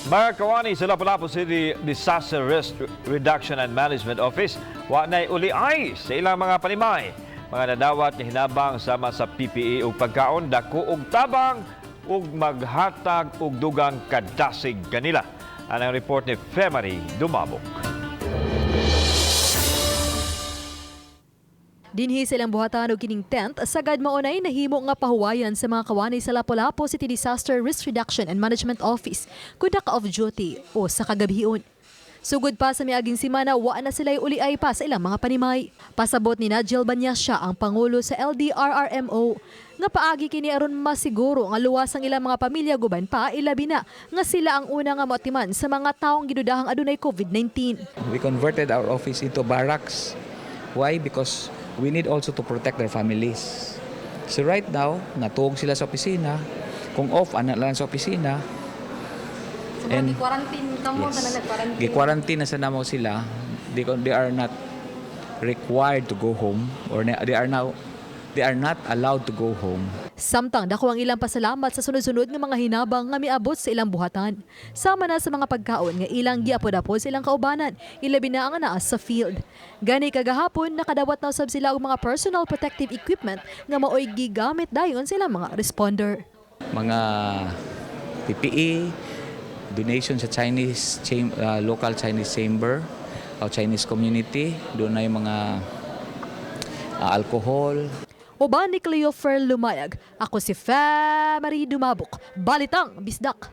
Mga kawani sa Lapu-Lapu City Disaster Risk Reduction and Management Office, wa na'y uli-ay sa ilang mga panimay. Mga nadawat ni hinabang sama sa PPE ug pagkaon, dako og tabang ug maghatag og dugang kadasig kanila. Anang report ni Femary Dumabok. Dinhi sa ilang buhatan og kining tent, sagad maunay nahimo nga pahuwayan sa mga kawani sa Lapu-Lapu City Disaster Risk Reduction and Management Office kung naka off duty o sa kagabhion. Sugod pa sa miaging simana, wa na sila'y uliay pa sa ilang mga panimay. Pasabot ni Nigel Banyasya, ang pangulo sa LDRRMO, nga paagi kini aron masiguro nga luwas ang ilang mga pamilya guban pa ilabi na nga sila ang una nga moatiman sa mga taong gidudahang adunay COVID-19. We converted our office into barracks. Why? Because we need also to protect their families. So right now, natuog sila sa opisina. Kung off, ana lang sa opisina. So, And- quarantine kamo, yes. Tanan nag-quarantine. Gi-quarantine na sa namo sila. They are not required to go home or they are not allowed to go home. Samtang dako ang ilang pasalamat sa sunod-sunod nga mga hinabang nga miabot sa ilang buhatan. Sama na sa mga pagkaon nga ilang giapod-apod sa ilang kaubanan, ilabi na ang naa sa field. Gani kagahapon nakadawat na usab sila og mga personal protective equipment nga maoy gigamit dayon sa ilang mga responder. Mga PPE, donation sa local Chinese chamber o Chinese community, doon na yung mga alcohol. Uban ni Cleofer Lumayag, ako si Fe Marie Dumabok, Balitang Bisdak.